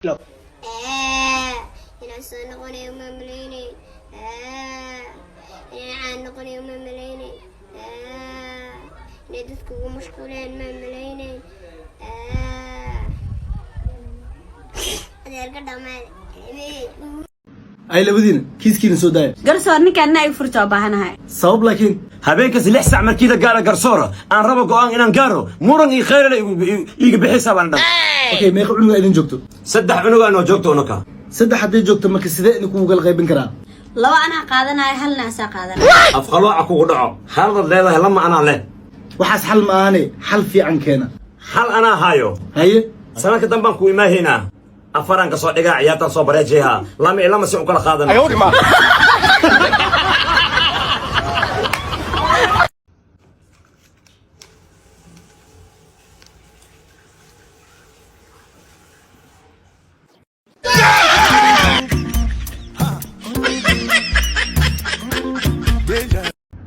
Inaan soo noqonayo ma malaynayn, inaan caan noqonayo ma malaynayn, inay dadku ugu mashquuleen ma malaynayn. Adeerka dhamaad. Ay, labadiina kiiskiina soo daaya. Garsoor, ninkaan ina ay furta oo baahanahay. Sabab laakiin? Habeenkaas 6 sac markiida gaara, garsoora, aan rabo go'aan inaan gaaro, muran iyo khayrale iiga bixisaa baan dhan. Okay, meeqa cunuga idin joogto? Saddex cunugaa noo joogto unaka. Saddex hadday joogto, marka sidee idinkugu kala qaybin karaa? Laba anaa qaadanaya, halna asaa qaadanaya. Afqalooca kugu dhaco, haladaad leedahay, lama anaa leh. Waxaas xal ma ahane, xal fiican keena. Xal anaa haayo. Haye. Sanadka dambaan ku imaahaynaa, afaraan kasoo dhigaa, ciyaartaan soo bareejeeha, lama iyo lama si u kala qaadana.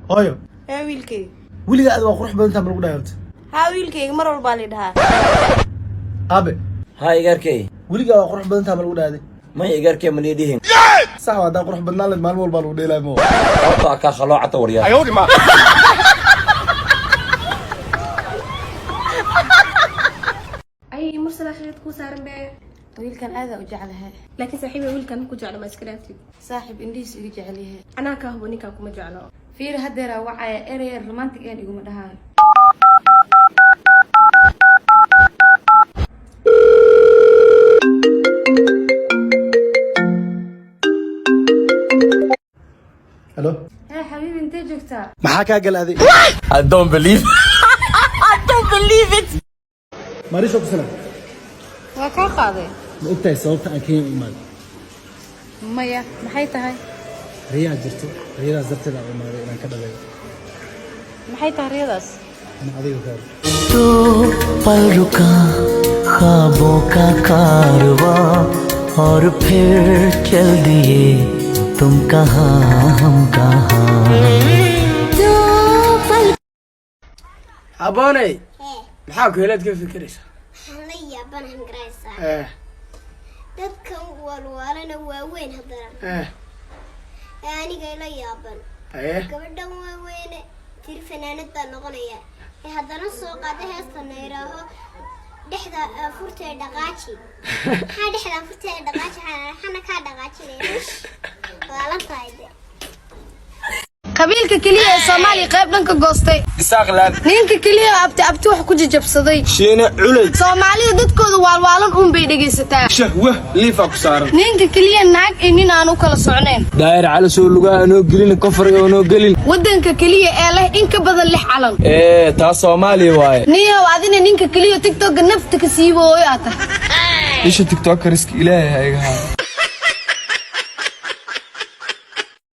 Hooyo. Haa, wiilkayga. Weligaa aad waa qurux badan taha ma lagu dhahay horta? Haa, wiilkayga, mar walbaa la dhahaa. Aabe. Haa, igaarkey. Weligaa waa qurux badan taha ma lagu dhahday? Maya, igaarkey, ma dhihin. Sax waa, haddaa qurux badnaan leed maalin walbaa lagu dheelaayo mo. Horta kaa khaloocata, waryaa. Ay, Mursala, xiriid kuu saaran bee. Wiilkan aada u jeclahay. Laakiin saaxiiba, wiilkan ku jeclo, ma iska dhaaftid? Saaxiib, indhihiis iga jecel yahay. Anaa kaa hubo, ninkan kuma jeclo. Fiir, haddeeraa wacaya, erey romantic een iguma dhahayo. Halo. Hee xabiibi, intee joogtaa? Maxaa kaa galaaday? I don't believe. Marisho, ku salaam. Waa kaa qaaday. Ma ogtahay sababta aan Kenya u imaaday? Maya, maxay tahay? Riyaa jirto, riyadaas darteed aan u imaaday inaan ka dhabeeyo. Maxay tahay riyadaas? Ama adiga kaado. तो पल रुका ख्वाबों का कारवां और फिर चल दिए, तुम कहाँ, हम कहाँ। Abooney. Hee. Maxaa ku helaad ka fikiraysaa? Waxaan la yaabanahan garaysaa dadkan waalwaalana waaweyn haddana ee aniga ila yaaban. Gabadhan waaweyne tiri fanaanad baa noqonaya, ee haddana soo qaada heesta nayraaho dhexda furta ee dhaqaaji. Maxaa dhexda furta ee dhaqaaji? Xana kaa dhaqaajinaya, waalan tahay de. Qabiilka keliya ee Soomaaliya qayb dhanka goostay. Isaaqlaan. Ninka keliya oo abti abti wax ku jajabsaday. Shiine Culey. Soomaalida dadkooda waalwaalan uun bay dhegaysataa. Shahwah liifa ku saaran. Ninka keliya naag iyo nin aan u kala socnayn. Daayir Cali soo lugaha anoo gelin, kofriga anoo gelin. Waddanka keliya ee leh in ka badan lix calan. Ee taa Soomaaliya waaye. Niyow, adina ninka keliya TikTokka nafta ka siibooyo aad tahay. Isha TikTokeriska Ilaahay ha iga hayo.